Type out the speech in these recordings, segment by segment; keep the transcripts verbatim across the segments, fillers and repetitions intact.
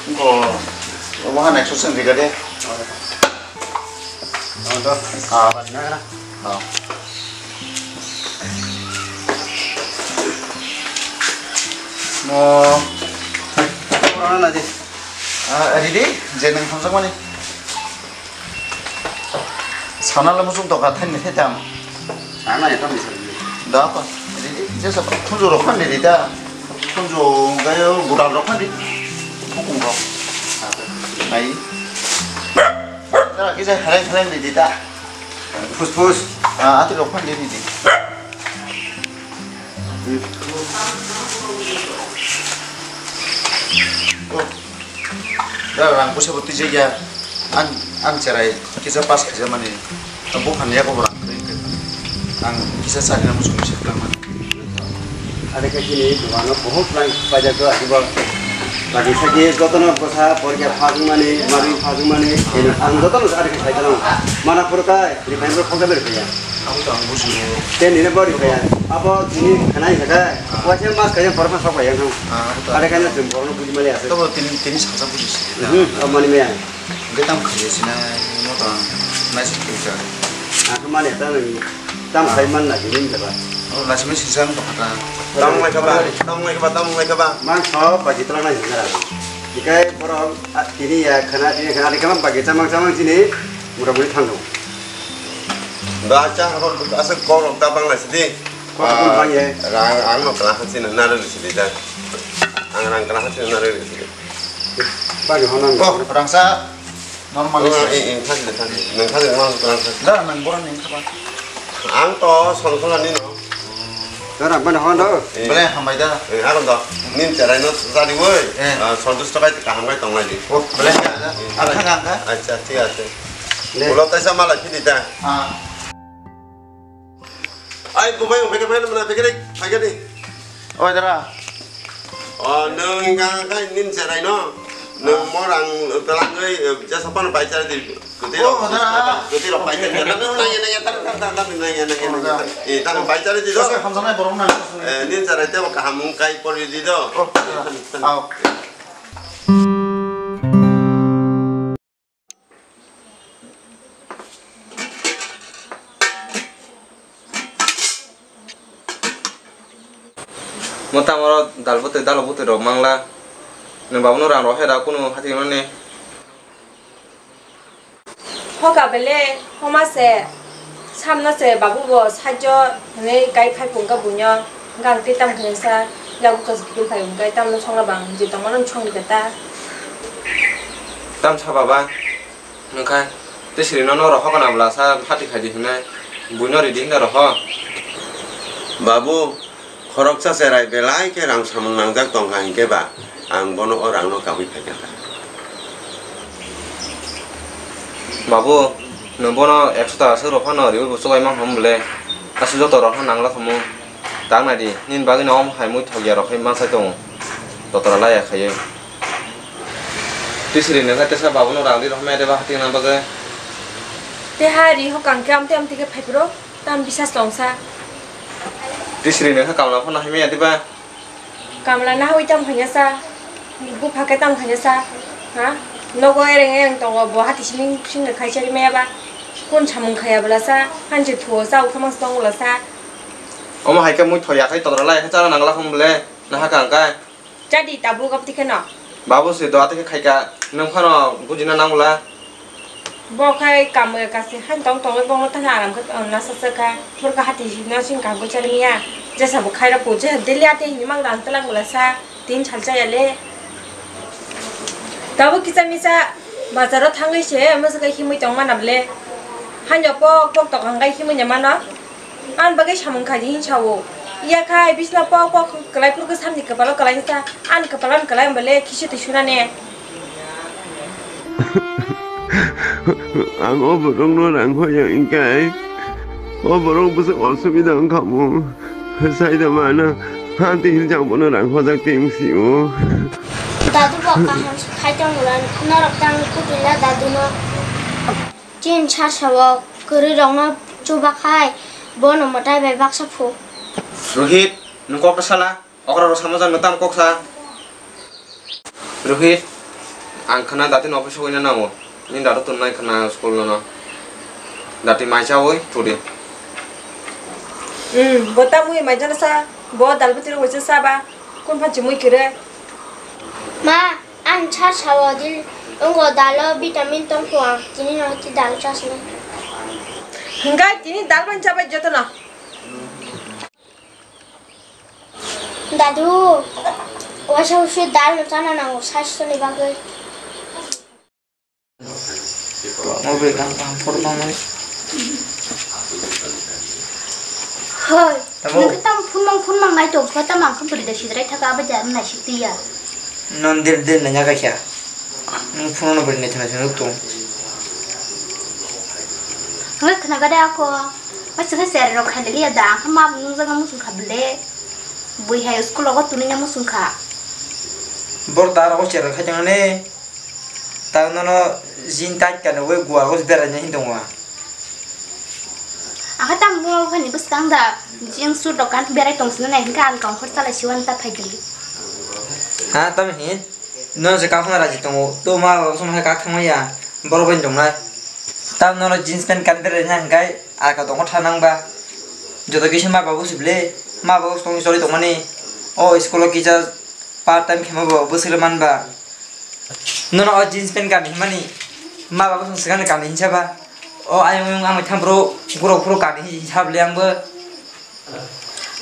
Ko, obo han ekso seng diga de. Odo. Ah. Ah. Mo. Corona na di. Ah, ready? Je nang hamjak mani. Sana le muchung toka thaini thai tam. Sana ya tam bisa. Da pa. Ready? Je sa khunju rok khan ready da. Khunju gayo gudal rok khan ready. Bukung rok. Nai. Da kisa khalai khalai ready da. Phus phus. Ah, ati rok khan ready. Oh. Da rang puisa bo twijak ya. Ang, ang cherai kisa pass khaisa mani. Buphang yago bo rang kwrwi wngkha. Ang kisa charina muchung muchung kwlangmani. Are khe chini dogano bohut rang paijak do, abo bagi sagi jotono bwsa porikha phajwngmani, mari phajwngmani, ang jotono are khe khaijak. Mana phuru khe rifai phuru khokjagwi rifai ya. Abo to ang bujigo. Te nini bo rifai ya. Abo chini khana hingkha khe, waisa mas kaiya borok phano sok bai ya. Ah, abo to. Are khe chwng borokno bujimani aswk. Tobo tini, tini saksa bujisi. Mhm, abo mani maya. Hingke tamo khaijak sinai, mo to ang naisik khaijak. Ang khe mani ta nwng tamo khai man na gini hingke ba. Oh, naisik sinsa ang tongkha ta. Tamo wngkha ba, tamo wngkha ba, tamo wngkha ba. Mang kho ba jitra nai hingke ra. Hingke borok, ah, tini ya khana, tini khana, tini khana ba jitra mang chamang chini mura muri thango. Ba cha hor aswk kok rok ta bang lai sidi. Kok rok bang ye. Rang ang no kla kha chini na ri sidi da. Ang rang kla kha chini na ri sidi. Bagi hono. Oh, rangsa normal. Oh, eh, eh, thang de, thang de. Nang thang de, normal, normal. Da, nang boran ni khaba. Ang to Songkhola ni no. Dara, bani hono. Eh. Bele hambai da. Eh, aron do. Nin cherai no sari woi. Eh. Ah, santush to kai kaham kai tong lai di. Oh, bele ya da. Eh. Ada thang ka? Acha, thik ache. Le. Ulo taisa mala phidi da. Ah. Ai, bubai, bubai, bubai, mana phikiri, phikiri. Oi, dara. Oh, nwng hingka khe nin cherai no. Nwng mo rang pelangwi, eh, jesa phano pai chari di. Kwtwi rok, oh, dara. Kwtwi rok pai chari di. Nang, nang, nang, nang, nang, nang, nang, nang, nang, nang, nang. Oh, dara. Eh, tamo pai chari di do. Sase hamjaknai borok nang. Eh, nin cherai tebo kaham wng kai pori di do. Oh, dara. Ao. Mo tamo oro dal bwtwi, dalo bwtwi rok mangla. Nwng babono rang rok hai da kunu hati mani. Hoka bele, homa se, samno se babu bo sajjo hwnwi kai phai phung kha buino. Hwnkhe ang tei tamo khe sa, yago kaisa kiphil phai hwnkhe tamno songla bang je tongmano songri khe ta. Tam sa baba, hwnkhe tei siri nono rohor kana bwla sa hati khaidi hwnwi buino ridi hwnwi roho. Babu, khoroksa cherai belai khe rang samung nangjak tongkha hinkhe ba ang bono o rangno kabui phaikha. Babu, nwng bono ekso taka swk rok phano riwi bo chubaima hwn bwle. Aswk joto rok phano nangla khamu. Tak nai di, nini bagwi no omo hai mui thok ya rok khai ma sai tongo. Totra laya khaiwi. Tisiri nokha tesa babu no rang di rok maya de ba hati nang bagwi. Te ha ri ho kang khe amte amte khe phai phro, tam bisas tong sa. Tisiri nokha kamla phano hai maya de ba. Kamla nahawi tam khaina sa, bupha khe tam khaina sa, ha? Nogo ereng ereng tongo, bo hati simi singno khai chari maya ba, kun samung khaya bwla sa, hanse thuo cha ukha mangsa tong bwla sa. Omo hai khe mui thoi ya khai todra lai khe chana nangla khum bwle, naha kang kai. Chadi tabuk abti kheno. Babu se do ate khe khai ka, nwng phano bujina nang bwla. Bo khai kamwi kasi han tong tongwi bongno thani aram khe, um, nasa sa kha. Phurkha hati no sing kaham khe chari miya. Jesa bo khairok kho je daily ate hini mang dan tlang bwla sa tin sal chaya le. Tabo kisa misa bazaro thangwi se masa kai himwi tong mana bwle. Hanjo pok pok tokang kai himwi ne mano. Ani bagwi samung khaidi hinwi sao. Iya khai bisna pok pok kwlai phuru khe samni kwpalo kwlai wngkha. Ani kwpalo ani kwlai wngba le khisi twi sunani. Ang o borokno rang hoya wngkha, o borok bwswk osubida wngkha mo. Sai da mano, ha twi hinjak bono rang hojak twi wng si o. Dadu bo kaham se khai tong bwla norok tang kutila dadu no. Chin sasa o kwrwi rokno chuba khai bono mwtai bai baksa phu. Rohit, nwng kok ta sala, okra rok sama jang nwng tam kok sa. Rohit, Ang khna dati no office hoina nango. Ni dati tunai khna school no no. Dati mai chawi turi. Hmm, bo ta mui mai jana sa. Bo dal butiro waisa sa ba. Kun phan chimui kire. Ma, ang cha sawo di. Ongo dalo vitamin tong ko ang. Tini no ti dal chas no. Hingga tini dal ban chabai joto no. Dadu, waisa usi dal no chana nango, sasthoni bagwi. Mo bai kang kang phor tongmani. Hoi, tamo? Nwng khe tamo phunmang phunmang nai tong kho, tamo ang khe bwrwi da sidrai thaka, abo ja nai sik twi ya. Non dir dir nanya ka kya? Nwng phunno bwrwi nai thana se nuk tong. Hoi khna gada ako. Waisa khe cherrok khailaliya da, ang khe ma bo nungjak na muchung kha bwle. Bui hai school rogo tunui na muchung kha. Bor da rogo cherrok khai tongmani. Ta nono jin tait kani ui gua rogo berai na hin tongo. Ang khe tamo buma buphani bwskang da, jing sur dokan berai tong sini nai hinkhe ang tong khor chalai siwan ta phai di. Ha, tamo hin? Nono je kak khna raji tongo, to ma baba song hai kak thangma ya, borok bai tongnai. Tam nono jeans pant kan bere na hingkai, aka tongo tha nang ba. Joto kisa ma baba sibile, ma baba song choli tongmani. O school o kisa part time khema bo bwswk le man ba. Nono o jeans pant kan himani, ma baba song swkang kan hinsa ba. O ayung ayung ang thang bro, guro phuru kan hinsa bile ang bo.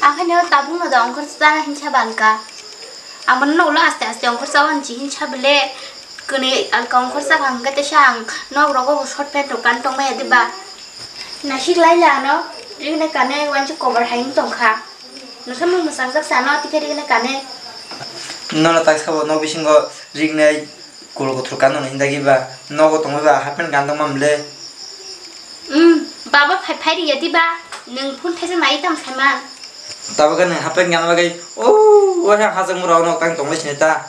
Ang khe no tabuk no da ongkhor chana hinsa ba ang kha. Ang bono no ulo aste aste ongkhor chawan chi hinsa bele kwnwi alka ongkhor chakha hwnkhe teisa ang nok rogo bo short pant rok kan tongmaya diba? Nasik lai la ano riknai kanwi uansuk kobar hai wng tongkha. Nwkhe mung mwchang jak sa ano tikhe riknai kanwi. Nono tak sabo nok bisingo riknai kul kothor kan no hinda giba nogo tongmai ba half pant kan tongma mle. Hmm, baba phai phai riya diba? Nwng phone thaisa nai tamo saimang. Tabuk khe nwng half pant gana bagwi, o, o he hachwk mura o nok tang tongwi sini ta.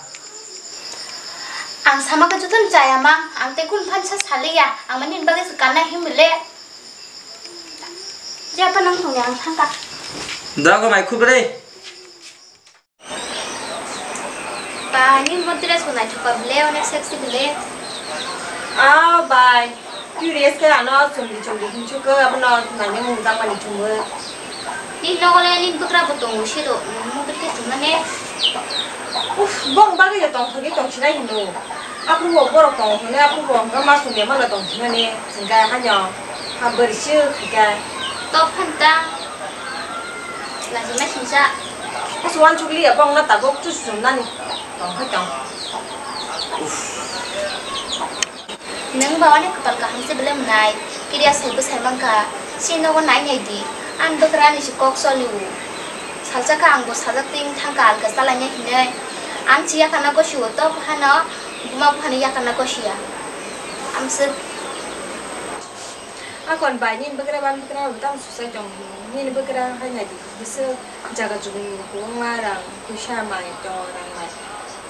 Ang sama khe jotono chaya mang, ang tei kun phan sa saliya, ang mani bagwi se kanna himle. Je apa nang tongya ang thangka. Dogo mai khubri. Ba, nini bo dress bo naithok ba bele, onek sexy bele. Ah, bai. Curious khe ano chumli chumli hinsu khe abono naina mung jang mani chumui. Nini nogo le nini bwkra bo tongo se do, nini mungkir khe chumnani. Uff, bong bagwi le tongthokgwi tongsinai hino. Aphuru bo borok tongo hwnwi, aphuru bo hwnka ma sumya mano tongsinani. Hwnka haino ha bwrwi se khaikha. Tok phan ta. Lachima singsa. Asa uansuk liya bongno tabuk chusumnani tongkhai tong. Nwng ba ani kwtal kaham se belai mwnai. Kiriya sai bwsai mankha. Chini nogo nai nai di. Ani bwkrani se kok choli o. Salsa kha ang bo sajak twi wng thangkha alka chalaina hinwi. Ang se yakarna gosi o to buphano buma buphani yakarna gosi ya. Amswk. Akon bai nini bwkra ba ani bwkra rok tamo susai tong hino. Nini bwkra hai nai di bwswk jaga juguni kwbangma rang puisa manwi tongo rang bai.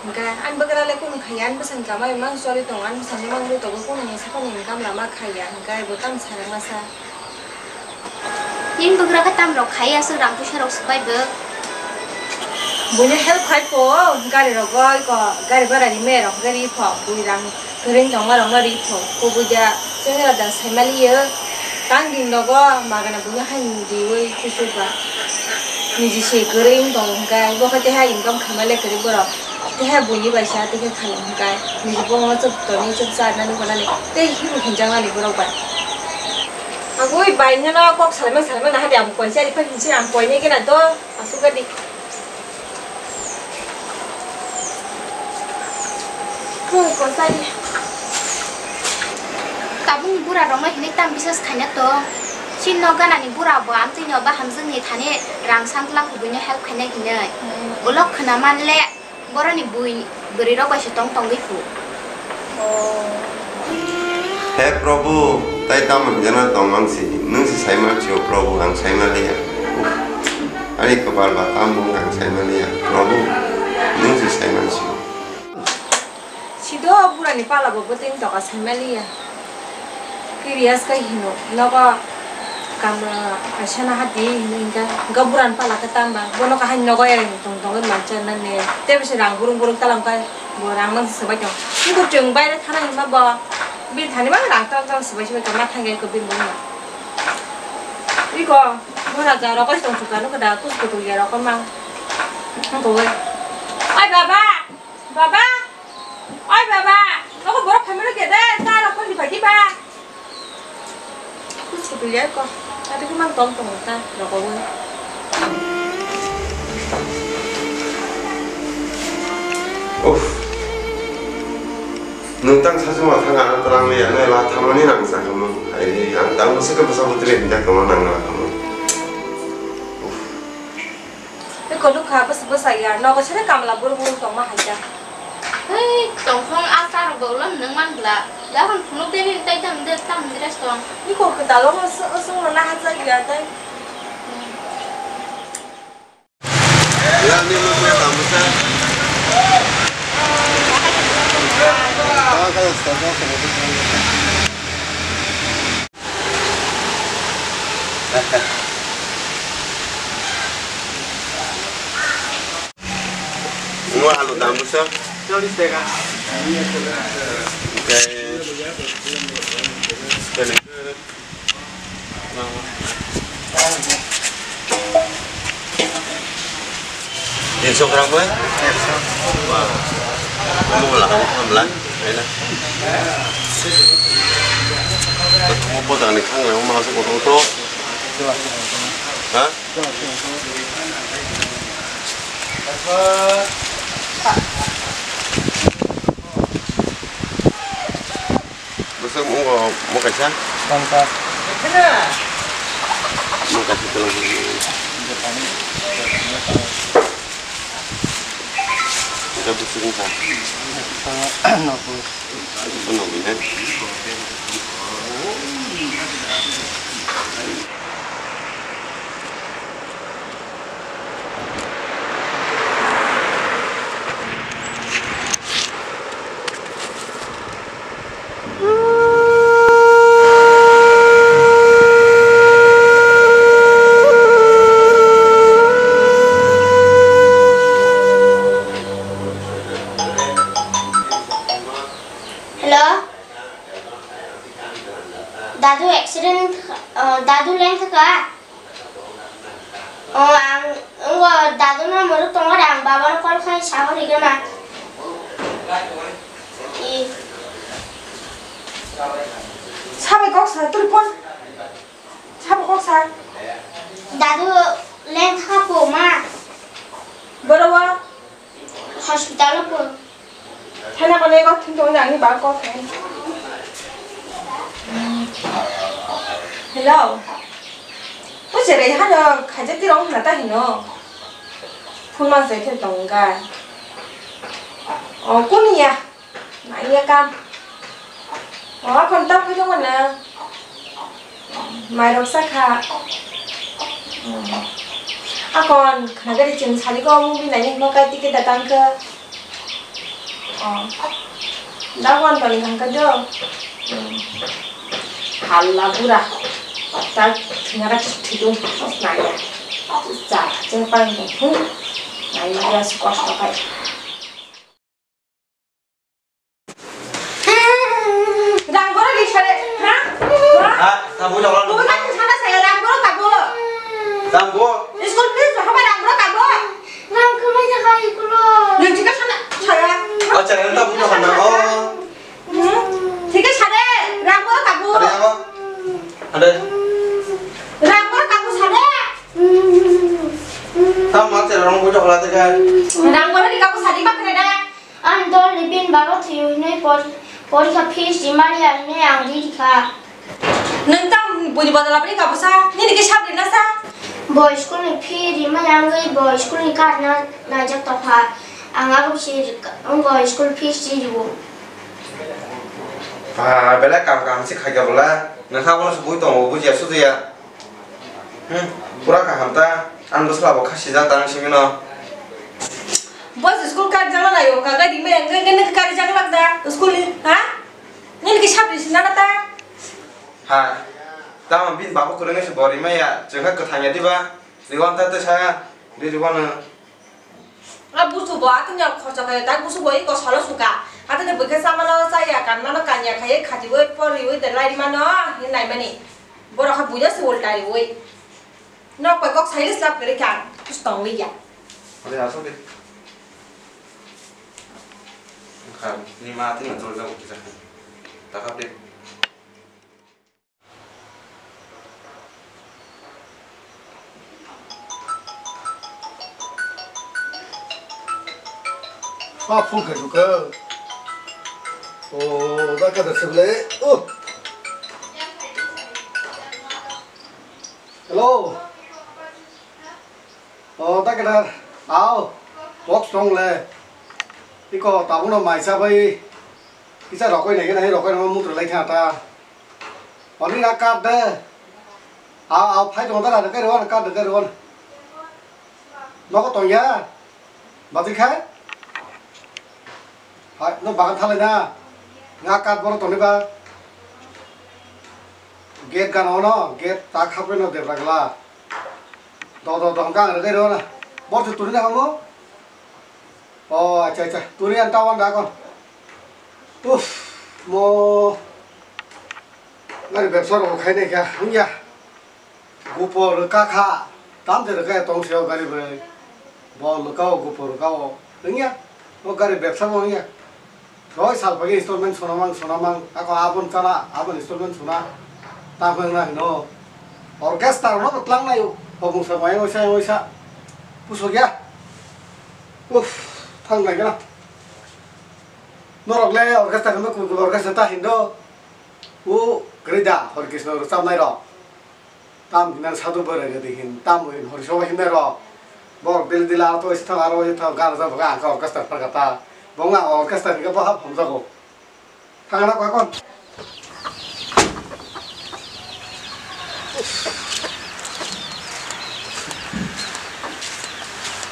Hwnkhe ani bwkra le kunu khaiya ani bwsani kamai mang choli tongo ani bwsani mang bwtokgo kunu mungsa phano income lama khaiya hwnkhe bo tamo sarak masa. Nini bwkra khe tamo rok khaiya aswk rang puisa rok swk bai bo. Buino help khai pho, gari rogo iko gari bhara ri me rok gari pho, bui rang kwrwng tongma rok no ri pho, kubui da chwngno da sai mali yo. Tang din rogo magana buino hai di ui chuchuk ba. Niji se kwrwng tong hwnkhe bo khe teha income khaima le kwrwi borok. Teha buini bai sa tei khe khaio hwnkhe niji bongno chwp tonwi chwp cha nani hwnani tei himwi hinjak nani borok bai. Agoi bai nino kok salaima salaima naha di ang koi chari phai hinsi ang koi nai gana do. Asuk gadi. Kung kosai. Tabukni bura rokno hinwi tam bisas khaina tong. Chini nok ganani bura bo amtwino bahamjwkni thani rang san twlang kubuino help khaina hinwi. Hmm. Ulo khwna manle boroni bui bwrwi rok bai se tong tongwi phu. He Prabhu, tai tamo hwnjana tong ang si, nwng si sai man si o Prabhu, ang sai man liya. Uff, ani kwpal ba tamo wngkha ang sai man liya. Prabhu, nwng si sai man si o. Sido burani pala bo bwtwi wng tongkha sai man liya. Curious khe hino, nogo kama kaisa na hati hino hingka, hingka burani pala khe tamba, bono kahani nogo ereng tong tongwi mancha nani, tei bisi rang burung burung talam khe. Bo rang man swbai tong. Iko chwng baire thana hinma bo. Bini thani ma rang tang tang swbai swbai tong ma thang ko bini bo. Iko bo raja rok oi tong chuka no kada kus kutu ya rok mang. Ko oi. Oi baba. Baba. Oi baba. Noko borok family ke de ta rok ni bagi ba. Kuchi pilihan ko. Tapi ko mang tong tong ta rokobo. Uff. Nwng tang sasu ma thang ano twlang liya no la thamani nang sa kamo. Ai ang tang se ko basa butri hinda kamo nang la kamo. Uff. Eko nukha bwswk bwsai ya, nogo sere kamla buru buru tongma hai ta. Hei, tongphung a charok bo ulo nung man bla. Lahon phunuk de nini tai tam de, tam de rest tong. Ni kok kwtal o sung no naha jak ya tai. Ya, ni mo kya kamu sa? Ngo alu dam busa. Cholish taka. Okay. Tinso gram ko hai? Wah. Kamu lah, kamu lah. Ayo lah. Kamu potong ni kang, kamu masuk potong tu. Ha? Bwswk wngo omo kaisa? Tongkar. Omo kaisa tongkar. Bwswk wngkha? Nokbo. Nokbo na? Hello? Dadu accident, uh, dadu leng thaka? Oh, ang, ngo dadu no muruk tongo, ang baba no call khai saho rigana. I. Sabai kok sa, tuli phone. Sabai kok sa. Dadu leng thaka po ma. Boro wa. Hospital o po. Thana kono ego thung thung ani ba ko khe. Hello. O jere hano khaja tirong hna ta hino. Phone ma jai khe tong ga. O kuni ya. Naiya kam. O, aphano ta phai tongo na. Mairok sakha. Akon khna gari chwng sari go movie naini hwnba kai ticket da tang kha. O. Da wan bali hang ka do. Halla bura. Ta thina ka thidung naiya. Cha cheng pang dong. Naiya su kosto kai. Rang boro di sare, ha? Ha? Ha, ta bui jokla. Bui ka sana saya rang boro kabo. Rang bo. School fees ha ba rang boro kabo. Rang khamai ja khai kulo. Nung chika sana saya. Acha, ta bui jokla na. Oh. Hmm? Thik ase sare, rang boro kabo. Are abo. Are. Rang boro kabo sare. Ta ma che rang bui jokla te ka. Rang boro di kabo sadi ma kre da. Ang dol ni bin bago thwiwi hinwi por-, porikha fees rimani ya hinwi ang ri rikha. Nwng tang buini bodol aboni kabusa, nini khe sab rinasa? Bo school ni fee rimani ya wngwi bo school ni card na naijak tongkha. Ang abo se wngbo school fees ri riwo. Ah, belai kam kaham se khaikha bwla. Nwng kha bono se bui tongo, bujiya sujiya. Hmm, pura kaham ta. Ang bwsla bo kha sijak ta, ang simi no. Boys school kari jagla lai o, kaga di me, nge, nge, nge kari jagla da, school ni, ha? Nini ki sabri sinana ta? Hai. Tamo bin babu kurang se bori maya, jengka kathanya diba? Riwan ta te saya, di riwan. Ora busu bo atwng ya khorcha khayo, tak busu bo iko solo suka. Atwng ni bwkhe chamano chaya, kanmano kanya khaye, khatiwi poriwi de laimano hin naimani. Borok kha buya se ulta riwi. Nok pai kok sai slap kere kha, kus tong liya. Ale aso de. Kha ni ma atwng na chol jago kisa. Takap de. Ah, phone khai suka. Oh, da ka da se ble. Oh. Hello. Oh, da ka da. Ao. Box tong le. Iko tabuno maisa bai. Kisa rokoi nai gana, rokoi nai mutra lai tha ta. Oni na kap de. A, a, phai tong ta na kai ro na kap de kai ro. Nogo tong ya. Bati khai. Hai, no bagan thalai na. Nga kap boro tong ni ba. Gate gana ono, gate ta khapre no debra gla. Do, do, do, hwnkha ang rwgwi rw na. Bor se turi na hamo? O, acha, acha. Turi ang tawan da kon. Uff, mo. Gari bebsa rok khai nai kha, hwnya. Gupo rwkha kha. Tam je rwkha tong se o gari bai. Bo lwkao gupo rwkao. Hwnya. O gari bebsa bo hwnya. Roi sal pagi installment sona mang, sona mang. Ako abon chana, abon installment sona. Tamo wngna hino. Orchestra no twlang nai o. Hobung sa mai oisa, oisa. Pusok ya. Uff, thang nai gana. Norok le orchestra no kul kul orchestra ta hindo. U, Krida, Hare Krishna rwchapnai rok. Tam hinang sadhu borai gadi hin, tam hin hori soba hinai rok. Borok dil dil aro to isi thang, aro isi thang, gan sa baga angka orchestra pharkata. Bonga orchestra hinga bahap hamjago. Thangna kwa kon.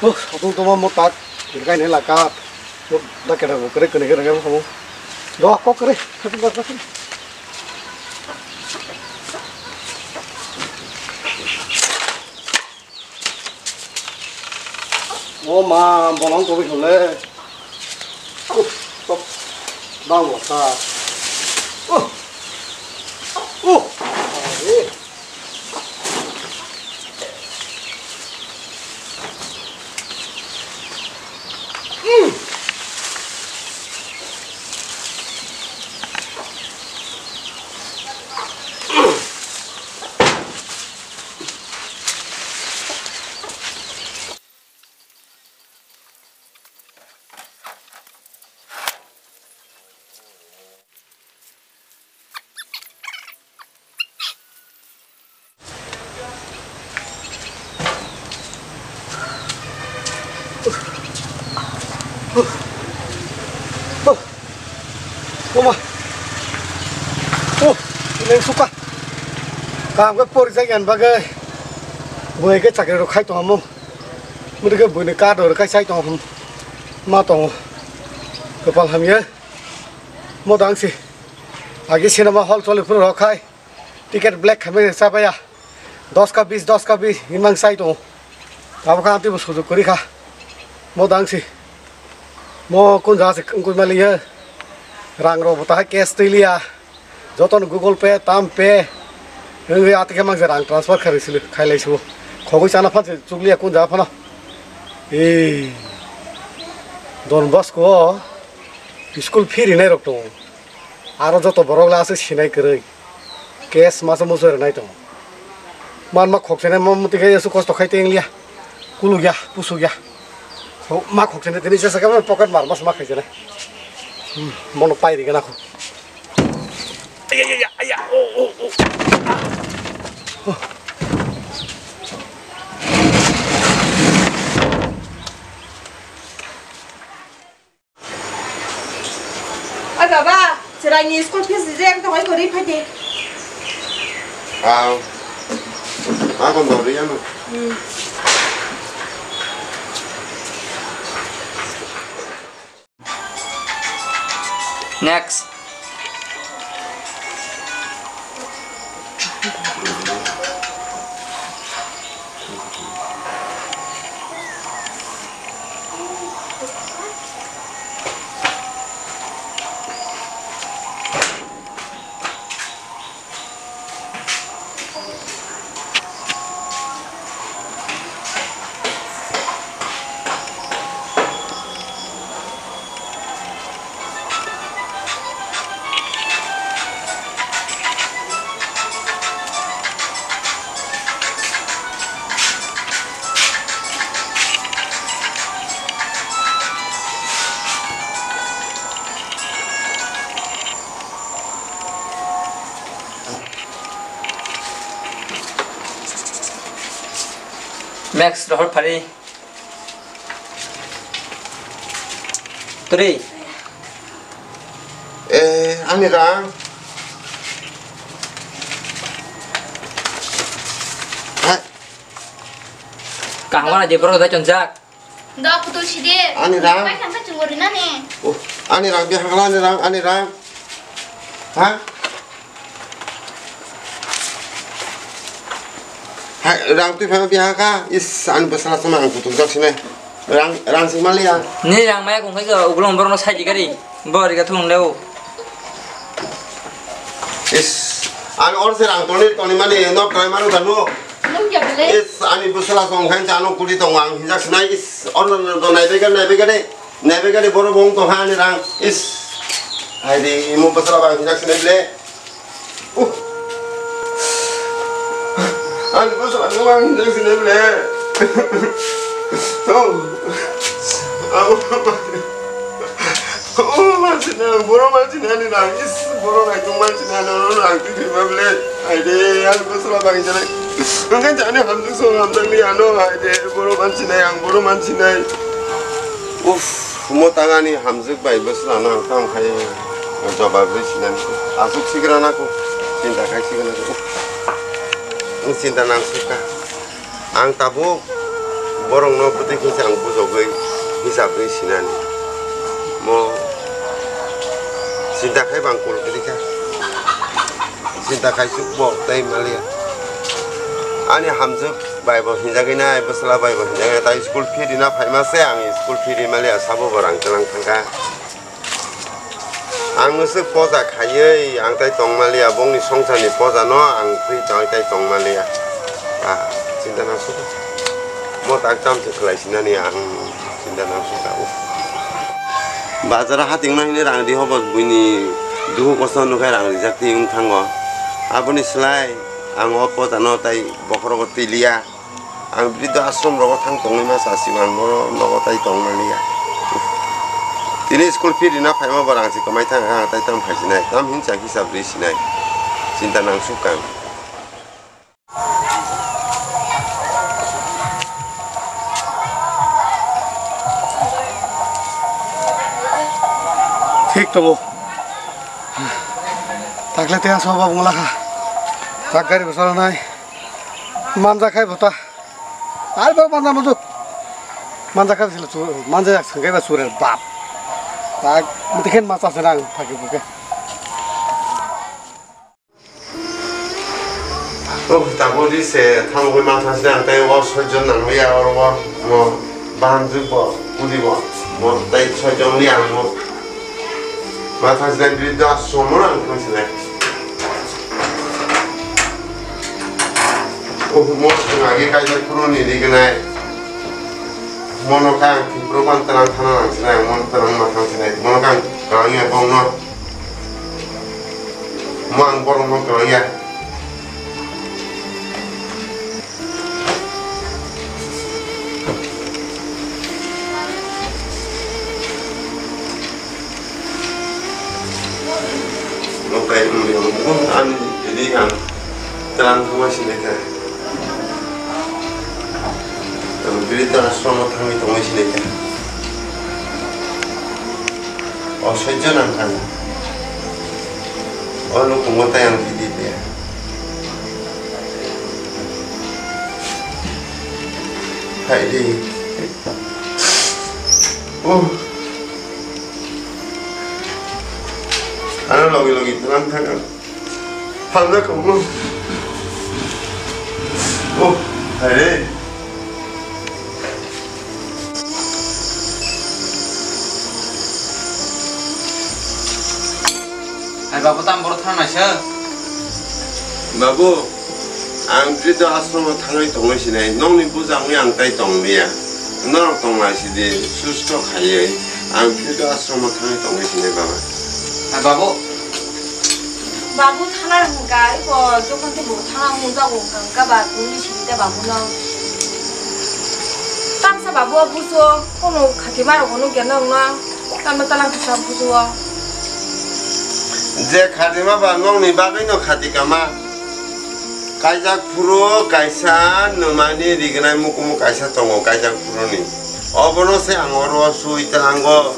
Oh, sotung toma mo tak, hirkai ne laka. Mo da kera ko kere kene kere mo. Do ko kere. O ma, bolong tobi khole. Uf, top. Bang wasa. Uh. Uh. Are. Mama. Oh, leng suka. Kam ke pori jai gan bagai. Boi ke chakri ro khai to amo. Mudi ke boi ne ka do kai sai to ham. Ma to. Kapal ham ye. Mo dang si. Agi cinema hall choli phuru rok khai. Ticket black khamani cha baya. Dos ka bis, dos ka bis, imang sai tongo. Abo kha twibo sujug kwrwi kha. Mo dang si. Mo kun ja se wngkuk mali ye. Rang rok bo ta cash twi liya. Joto no Google Pay, tam Pay. Wngwi atike mang se rang transfer kharwi sili, khailai subo. Khogwi chana phan se chukliya kun ja phano. Ee. Don Bosco o school fee rinai rok tongo. Aro joto borok le aswk sinai kwrwi. Cash masa musu rwnai tongo. Man ma khokchene ma muti khe aswk kosto khai teng liya. Kuluk ya, pusuk ya. Ho, ma khokchene tini jesa khe pocket mar mas ma khaijene. Hmm, mono pai ri gana kho. Aya, aya, aya, aya. Oh, oh, oh. Oh. Oi baba, chwraini school fees rijak wng tongwi kwrwi phai di. Ah, ma kon dori ano. Hmm. Next. Next, rohor phari. Turi. Eh, ani rang. Hai. Kaham na di bro da chonjak. Da kutu sidi. Ani rang. Pai kan ka chungo rina ne. Oh, ani rang, bihakla ani rang, ani rang. Ha? Hai, rang twi phano bihaka. Is, ani bwsala sama ang kutung jak sinai. Rang, rang sing maliya. Ni rang maya kung khai ga uglong borno sai di gari. Bo ri ga thung leo. Is, ani or se rang toni, toni mani nok trai manu danu. Nung ya bele. Is, ani bwsala song khan jano kuri tong ang hinjak sinai. Is, or no, no, no, nai bega, nai bega de. Nai bega de boro bong tong ani rang. Is. Hai de, imo bwsala bang hinjak sinai bele. Uh. Ani bwsala bang hinjak sinai bele. Oh. Amo. Oh, manchina, boro manchina ni rang, is, boro naitung manchina, no, no, rang twi twi ma bele. Ai de, ani bwsala bang hinjak nai. Nang kan jani hamjak so hamjak ni ano, ai de, boro manchina, ang boro manchina. Uff, mo tangani hamjak bai bwsala no ang tang khai jobab rwi sinani. Aswk sigra na ko, chinta khai sigra na ko. Uff. Ang chinta nang sukha. Ang tabuk borokno bwtwi khe se ang bujogwi hisab rwi sinani. Mo chinta khai bang kul kwrwi kha. Chinta khai chuk bo tei maliya. Ani hamjwk bai bo hinjagwi nai, bwsla bai bo hinjagwi nai, tai school fee rina phaima se ang school fee ri maliya, sabo bo rang twlang thangkha. Ang nwswk poja khaiwi ang tai tongmaliya, bongni songsarni pojano ang twi tong-, tai tongmaliya. Ah, chinta nang sukha. Mo tak tam se khlai sinani ang chinta nang sukha. Uff. Bazar o hating ma hwnwi rang ri hobo buini duhu kosto nukhai rang rijak twi wng thango. Aboni slai ang o pojano tai bokhorogo twi liya. Ang briddo ashram rogo thang tongwi ma chasi ang boro nogo tai tong maliya. Tini school fee rina phaima bo rang se kwmai thang ang tai tam khai sinai, tam hinsa hisab ri sinai. Chinta nang sukha ang. Thik tongo. Takle te asma babung lakha. Tak gari bwsala nai. Manja khai bota. Ar ba manja mujuk. Manja khai sila chu, manja yak sangkai ba surer bap. Tak mutiken masa senang thaki buke. Oh, tabuk ri se thamukgwi ma thang sinai ang tai o soijon nang liya oro o mo bahanjwk bo udi bo mo tai soijon liya ang mo ma thang sinai briddo ashram o ang thang sinai. Oh, mo thang agi kaijak phuru ni ri gnai. Mono kha ang Tripura ban tlang thana nang sinai, mono tlang ma thang sinai, mono kha ang tlang ya bongno. Mo ang borok no kwlaiya. Nokai muli ang bukun ani ri ang tlang thangma sinai kha. Ang biri tara sromo thangwi tongwi sinai kha. O sojjo nang kha. O nukhungo tai ang khe di paiya. Hai di. Oh. Ano logi logi tlang thang ang. Hamjak kong no. Oh, hai re. Hai babu, tam boro thang naisa. Babu, ang Briddo ashram o thangwi tongwi sinai. Nokni bujangwi ang tai tong liya. Norok tong lai sidi, susto khaiwi. Ang Briddo ashram o thangwi tongwi sinai, baba. Hai babu. Babu thana hwnkha, iko jokhon tei bo thana hwnjago hwnkha, hwnkha ba tungni sidi tei babu no. Tamsa babu o buso, kono khatima rok no nukya nang no, tamno talang kisa buso o. Je khatima ba nokni bagwi no khati kama. Kaijak phuru kaisa nwmani rignai mukumu kaisa tongo kaijak phuruni. Obono se ang oro sui tlango.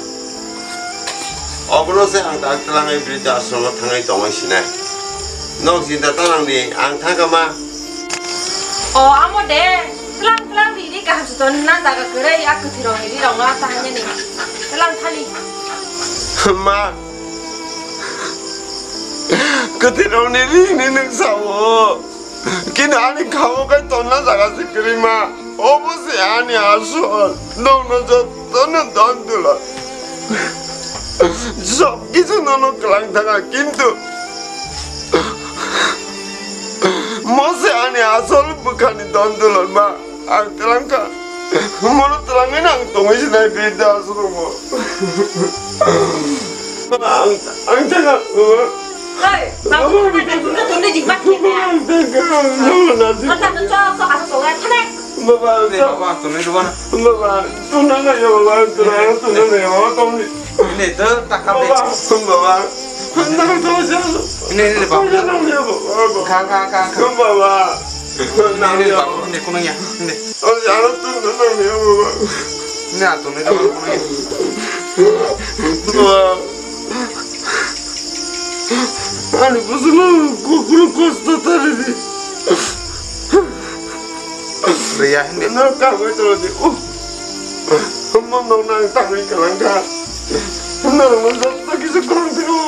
Obono se ang tak tlangwi bridha ashromo thangwi tongwi sinai. Nok jinta ta nangdi, ang thangkha ma. O amo de, tlang tlang di, di kaham suton na jaga kwrwi, a kwthwi rok ni ri rok no ta hanya ni. Tlang thali. Ma. Kwthwi rok ni ri ni nwng sao. Kini ani khao kai tonna jaga se kwrwi ma. Obo se ani asol. Nokno jotono don dula. Sob kisu nono kwlang thanga kintu. Mo se ani asol bwkhani don dula ma. Ang twlang kha. Mono twlangwi nang tongwi sinai bridha ashromo. Ang, ang thangkha. Hei, babu, ang thangkha, tunda tunda jingbat khe kaya. Ang thangkha. Ang thangkha, chok, chok, asok, chok, thangkha. Baba, ang thangkha. Baba, tunda tunda. Baba, tunda na ya, baba, ang thangkha, tunda na ya, baba, tongdi. Ini tuh takap deh. Baba, baba. Ini, ini, Baba. Kha, kha, kha, kha. Baba. Ini, ini, Baba. Ini, kunang ya. Ini. Ini atuh, ini, Baba, kunang ya. Baba. Ani bosongno kokno kosto taridi. Riya hindi. No, kagoi tolo di. Uh. Mo no nang tangwi kalang ka. No, no, no, no, kisu korang tiko.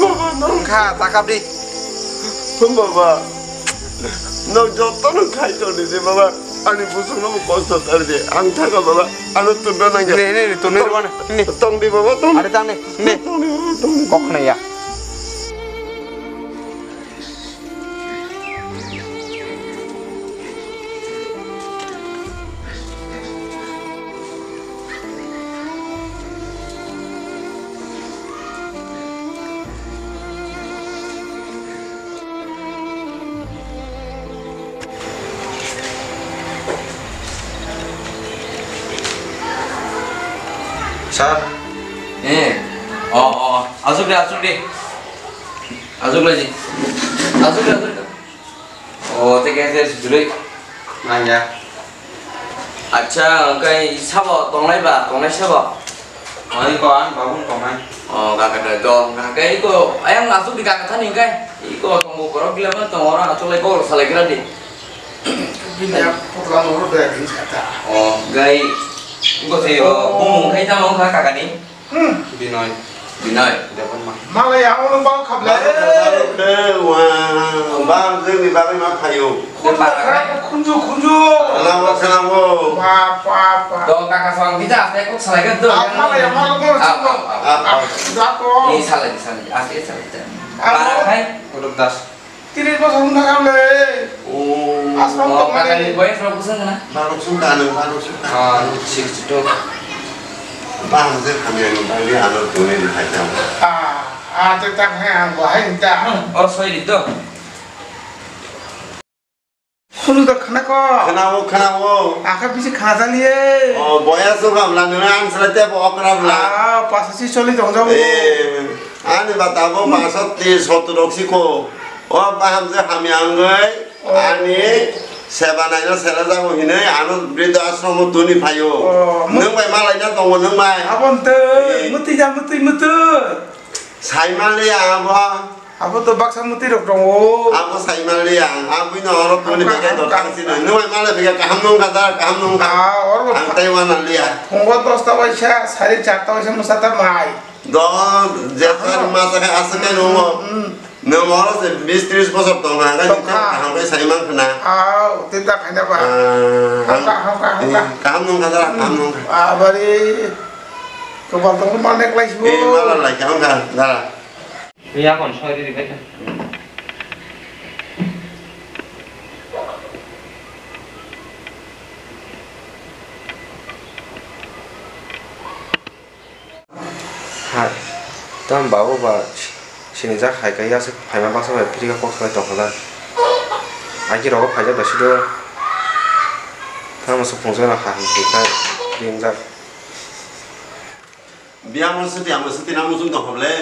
Baba, no. Kha, takap di. Baba. No, joto no khai tolo di, baba. Ani bosongno mo kosto taridi. Ang thaka, baba. Ano tunda nang ya. Ne, ne, ne, tunda ne, ne. Tong di, baba, tong. Ada tang ne, ne. Tong di, baba, tong di. Kok ne ya. Sir. Eh. Oh, oh, oh. Asuk de, asuk de. Asuk lagi. Asuk de, asuk de. Oh, tei khe se sujurwi. Nangya. Acha, hwnkhe sabo tongnai ba, tongnai sabo? Oi ko, ang babung tongnai. Oh, kaka dai to, hwnkhe iko, ayang asuk di kaka thani hwnkhe. Iko tongbo korok gila ma tong ora, achuk lai kok salai kira di. Bini ya putla nuru daya bini kata. Oh, gai, iko se yo, bumung khai tamo kha kaka ni. Hmm. Binoy. Binoy. Depan mah. Malai ya, ono bang khablai. Bang, bang, bang, bang, bang, bang, phayo. Khunju, khunju, khunju. Kenapa, kenapa? Pa, pa, pa. Dong, kakak suang kita, saya kok salah kan tuh. Apa ya, malu kok, ah, coba. Ah, ah, ah. Dako. Ini salah, ini salah. Asli salah. Apa? Parah, hai. Udah das. Tiris bosor wng thang le. Oh, aswk oh, tongmani. Kakani boyes rok bwswk wngna? Barok sung kha, nang barok sung kha. Ah, sixty two. Ba, ang je kami ang bali ano tuni di hai jam. Ah, ah, te tak hai ang bo hai ta. Oro soi di to. Khunu da khana ko. Khana o, khana o. Aka bisi khana jali e. Oh, boyes rok amla nuna ang sala te bo okra bla. Ah, pasasi choli tong jabo. Eh, ani ba tabo pasat ti sotur rok siko. O baham je hamya wngwi oh. Ani seba naina sela jago hinwi ano bridho ashromo tuni phaio. Oh, nwng bai malaina tongo nwng bai. Abo ntwi eh. Mwtwi ja mwtwi mwtwi. Sai maliya abo. Abo to baksa mwtwi rok tongo. Abo sai maliya ang. Abwi no oro tuni beke to thang sini. Nwng bai malai beke kaham nung kha da kaham nung kha. Ah, oro ang tei wana liya. Phungo dosta waisa sari charta waisa mwsa ta mai. Do je sari masa khe aswk khe nungo. Hmm. Nwng oro se bis tris bosor tong kha, hwnkhe nini tong kha. Kaham khe sai man khna. Aw, tei ta khaina ba. Ah, hangka, hangka, hangka. Eh, kaham nung kha, dara, kaham nung kha. Abari, kopal tong ma nek lai sibo. Eh, mala lai kha, hangka, dara. Iya, kon soi di, di, di. Hai, tamo babu ba sinijak hai khe yasuk phaima baksa bai phirika kok salai tongkha da. Aiki rogo phaijak da sido. Tamo suk phunukjak no ha hwnkhe ringjak. Biyang no swtwi, ang swtwi nang muchung tongkha ble.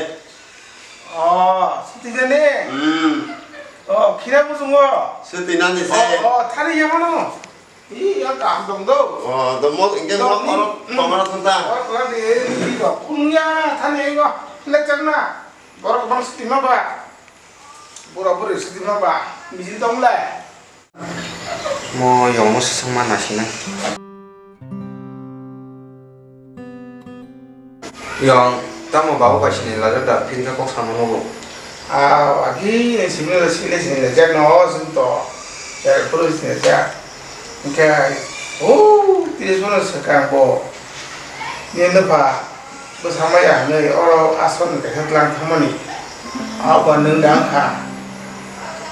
Oh, swtwi jani? Hmm. Oh, Kira musungo. Suti nani se. Oh, oh, thani ya mano. Ih, ya kaham dong do. Oh, do mo ingke mo Dong ni. Oro, mm, tomara thanta. Oro, oro ni, eh, ni do. Kunya, thani ya go. Lecture na. Borok bang suti ma ba. Bura buri suti ma ba. Misi dong le. Mo yongmo sisongma nasina. Yong, tamo babu bai sini lajar da, phirkha kok samo nogo. Ah, agi sini le sini sini le jak no sin to. Jak puru sini jak. Engke, oh, tiris bono swkang bo. Ni nupha. Bwsa maya hinwi oro aswk ni kaisa tlang thangmani. Abo nwng da wngkha.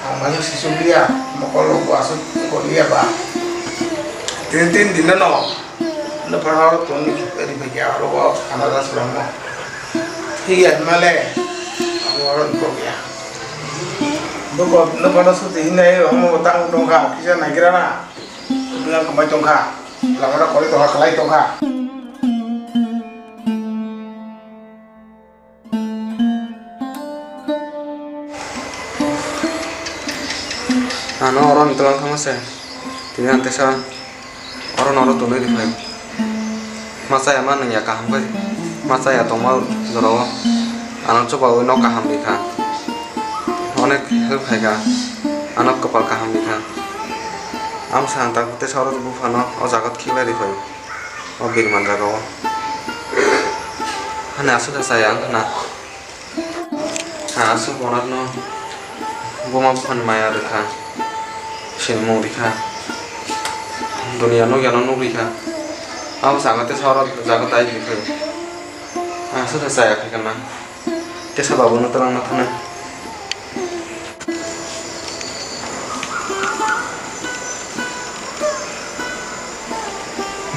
Ang masa sisuk liya, mokol rok bo aswk wngkor liya ba. Tin tin din no nupha oro tongwi ri phaikha oro o khana da swrwngmo. Thik ya hwnmale abo oro wngkok ya. Nupha no suti hinwi omo bo tang tongkha kisa naigra na. Nang kwmai tongkha. Lama no kori tongkha, kwlai tongkha. Ano oro ni twlang thangma se. Tini ang tesa oro noro tonwi rifai. Machaya ma nungya kaham khe. Machaya tongma jorao ano chubawi nok kaham rikha. Onek help khaikha. Ano kwpal kaham rikha. Amsa ang tak tesa oro buphano o jaga khiklai rifai. O birman jaga o. Hani aswk khe chaya wng khna. Ha aswk bono buma buphani maya rwkha. Sinimung rikha. Duniya nukyano nuk rikha. Abo jaga tesa oro jaga dai rikha. Aswk khe chaya khe khna. Tesa babu no twlang ma thangna.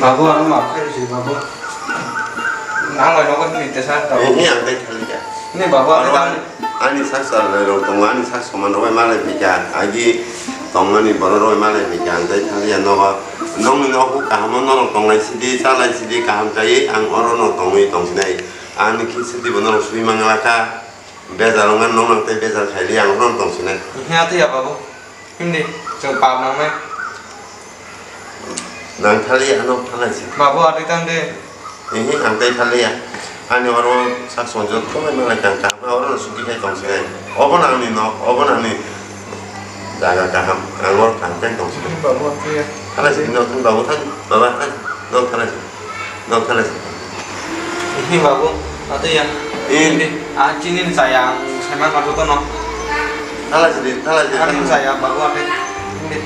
Babu, ano maaf khairi si, babu. Nang bai nogo hini tesa, babu. Ini ang tei thaliya. Ini babu, ano ani tang ani sak sal rok tongo, ani sak soman rok bai malai phaikha, agi tongmani borok rok bai malai phaikha, ang tei thaliya nogo. Nongni nogo kaham o norok tonglai sidi, chalai sidi, kaham chai ang oro no tongwi tongsinai. Ani khe sidi bo norok sui manglakha. Bejal wngkha, nokno tei bejal khaidi, ang bono tong sinai. Hiya tei ya babu. Hindi, chwng pap nangnai. Nang thali ano phalai si. Babu, atwi tang de. Hihi, ang tei thali ya. Ani oro sak songjot khulai manglai kang kang, oro no suki khai tong sinai. Obo nangni nok, obo nangni jaga kaham, ang oro kang kang tong sinai. Babu, atwi ya. Thalai si, nok thang babu thang, baba thang, nok thalai si. Dok thalai si. Hi babu, atu ya. In. Hindi, ah, chini ni chaya ang saiman ma joto no. Thalai si di, thalai si. Ang chaya babu ate. Hindi.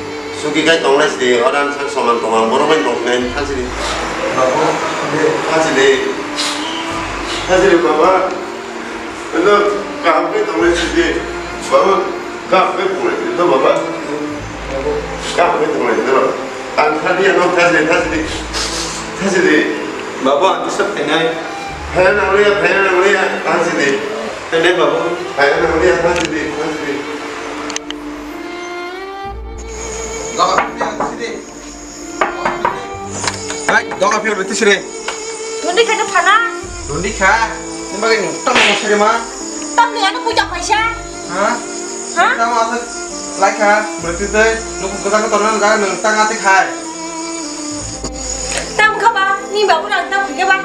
Suki kai tong lai si di, orang sak soman tong ang borok bai tong nai thal si di. Babu. Thal si di. Thal si di baba. Ito kaham kai tong lai si di. Babu. Kap khe tong lai, no baba. Kap khe tong lai, no. Ang thadi ya, no, thadi, thadi. Thadi. Babu, ang kisa phainai. Phaina nang liya, phaina nang liya, thadi. Phainai, babu. Phaina nang liya, thadi, thadi. Baba, thadi. Hai, doga phiyok rwtwi sire. Dundi khaino phana? Dundi kha. Nini bagwi nwng tamo sire ma? Tamni ano puja paisa? Ha? Ha? Tamo asa lai kha, rwtwi tei, nukhung kwchak kwtorna jaga nwng tang atwi khai. Tam kha ba, ni babu rang tam kha ba?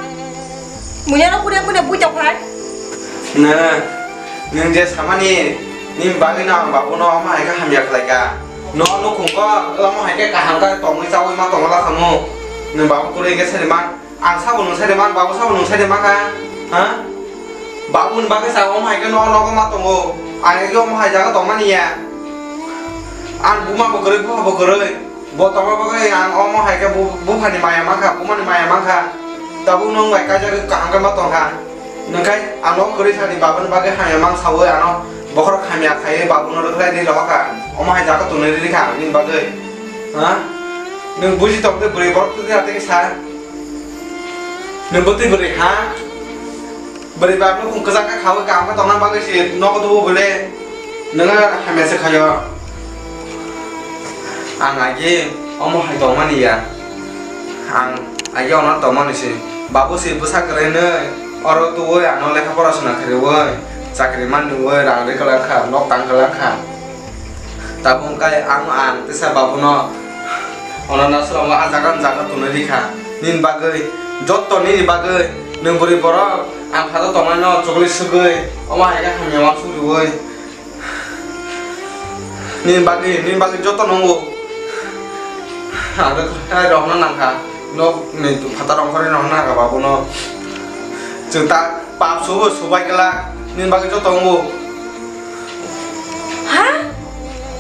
Muya no kune kune puja phai? Na, nwng je samani, nini bagwi no ang babu no omo hai khe hamya khlai kha. No nukhung khe omo hai khe kaham khe tongwi chaui ma tongla khamu. Nwng babu kwrwi hwnkhe sari man. Ang sabo nwng sari man, babu sabo nwng sari man kha. Ha? Babu ni bagwi sa omo hai khe no nogo ma tongo. Ang khe omo hai jaga tongmani ya. Ang buma bo kwrwi, bupha bo kwrwi. Bo tongma bagwi ang omo hai khe bu-, buphani maya man kha, bumani maya man kha. Tabuk nwng bai kaijagwi kaham khe ma tong kha. Nwng khai ang no kwrwi sani babuni bagwi hamya mang saui ano bokhorok hamya khaiwi babuno rwkhlai di rohor kha. Omo hai jaga tonwi riri kha ang nini bagwi. Ha? Nwng buji tong tei bwrwi borok twi atwi khe sa. Nwng bwtwi bwrwi ha? Bwrwi ba nukhung kwchak khe khaui kaham khe tongna bagwi se nogo tubu bole. Nwng hamya se khaio. Ang agi omo hai tongmani ya. Ang agi ono tongmani se. Babu se bwsa kwrwi nwi oro tuwi ano lekha pora sona khwrwi chakri manwi rang rwi kwlang kha, nok tang kwlang kha. Tabuk kai ang ang tesa babuno onana soromo a jaga jaga tonwi rikha. Nini bagwi, jotto nini bagwi, nwng bwrwi borok ang phado tongnaino chukli swgwi, omo hai khe hamya uansuk rwui. Nini bagwi, nini bagwi joto nungo. Ang khe khwtai rohorna nangkha. Nok ni phatar rong khorwi rohorna nangkha babuno. Chwng ta pap subo subai kla. Nini bagwi joto nungo. Ha?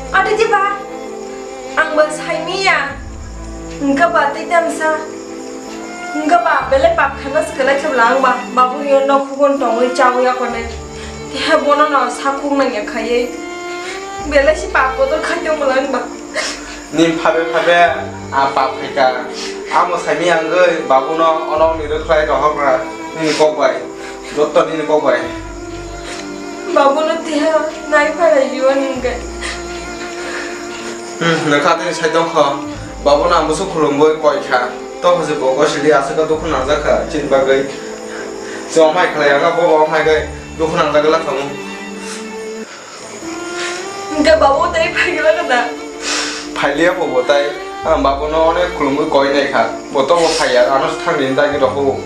Adi di ba? Ang ba saimiya. Hwnkhe ba tei tamsa. Hwnkhe ba belai pap khana se kwlai khe bwla ang ba. Babu ni nok hukun tongwi chawi akonai. Teha bono no sakhuk nangya khaiwi. Belai si pap kotor khai tong bwla ang ba. Nini phabe phabe a pap khaika. Amo saimiya wngwi babuno onok ni rwkhlai rohorna nini kok bai. Jotto nini kok bai. Babuno teha nai phara jiwan hwnkhe. Hmm, nokha tini sai tongkho. Babuno ang bwswk khulumwi koi kha. Tokho se bo gosili aswk dukhu nangjak kha chini bagwi. Chwng mai khlai ya kha, bo bo mai khe dukhu nangjak la khamu. Hwnkhe babu tei phaigwlak da? Phailiya bo bo tai. Ang babuno onek khulumwi koi nai kha. Bo to bo phaiya, ano thangni dagi rokho.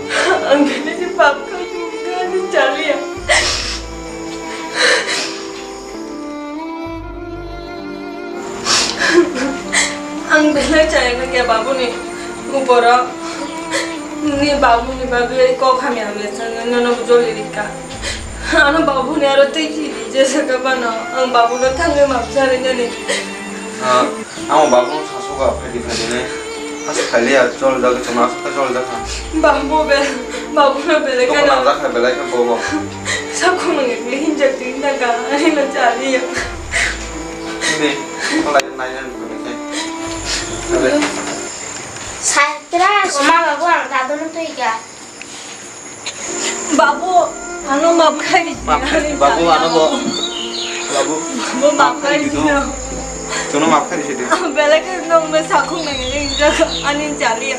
Ang khe nini pap kha, hwnkhe ani chaliya. Ang belai chaya kha khe babuni uporo. Ni babuni bagwi kok hamya hamya chwngwi nono joli rikha. Ano babuni aro tei chini jesa ka bano, ang babuno thangwi map sarinani. Ah, amo babuno sasoka phaidi phaidi nai. As khailiya chol jagwi chwng aswk khe chol jakha. Babu be, babuno belai kheno. Dukhu nangjak kha belai khe bobo. Sakhung nangni hinjak twi hinjak ka, ani no chaliya. Hindi, kholai nai nai nukuni khe. Abe. Saitra, ma babu ang dadunu twi ga. Babu, ano map khai di. Map khai di, babu, ano bo. Babu. Babu, map khai di. Chwngno map khai di sidi. Belai khe nongno sakhung nangni ringjak ani chaliya.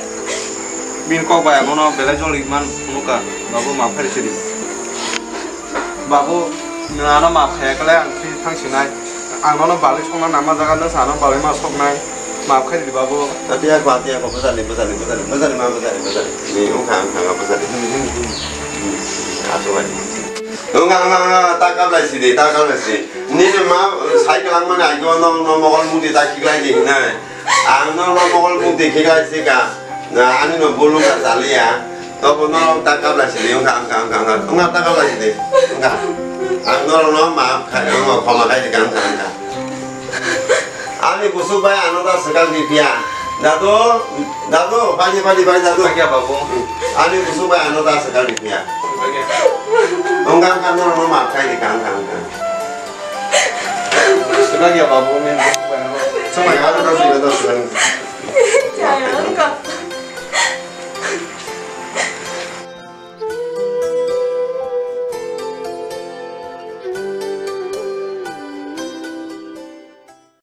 Bini kok bai abono belai joli man phunukha. Babu, map khai di sidi. Babu, nwng ano map khaya khle ang thwi thang sinai. Ang nono balwi sokna nama jaga, nwng sa ano balwi ma soknai. Maaf khai di, babu. Atiya ko, atiya ko, bwsani, bwsani, bwsani, bwsani, ma bwsani, bwsani. Ni wngkha, wngkha, wngkha, bwsani. Hmm, hmm, hmm. Aswk bai. Wngkha, wngkha, wngkha, ta kablai sidi, ta kablai sidi. Nini ma, sai kwlangmani ageo no, no mokol mukti ta khiklai di hinai. Ang no, no mokol mukti khiklai sika. Na, ani no bulu ka chaliya. Tobo no ta kablai sidi, wngkha, wngkha, wngkha, wngkha. Wngkha ta kablai sidi. Wngkha. Ang norok no maaf khai, ang no khoma khai di, wngkha, wngkha. Ani busuk bai ano ta swkang di phiya. Dadu, dadu, pai di, pai di, pai di, dadu. Pai di, babu. Ani busuk bai ano ta swkang di phiya. Pai di. Wngkha, wngkha, norok no maaf khai di, wngkha, wngkha. Swkang ya, babu, men.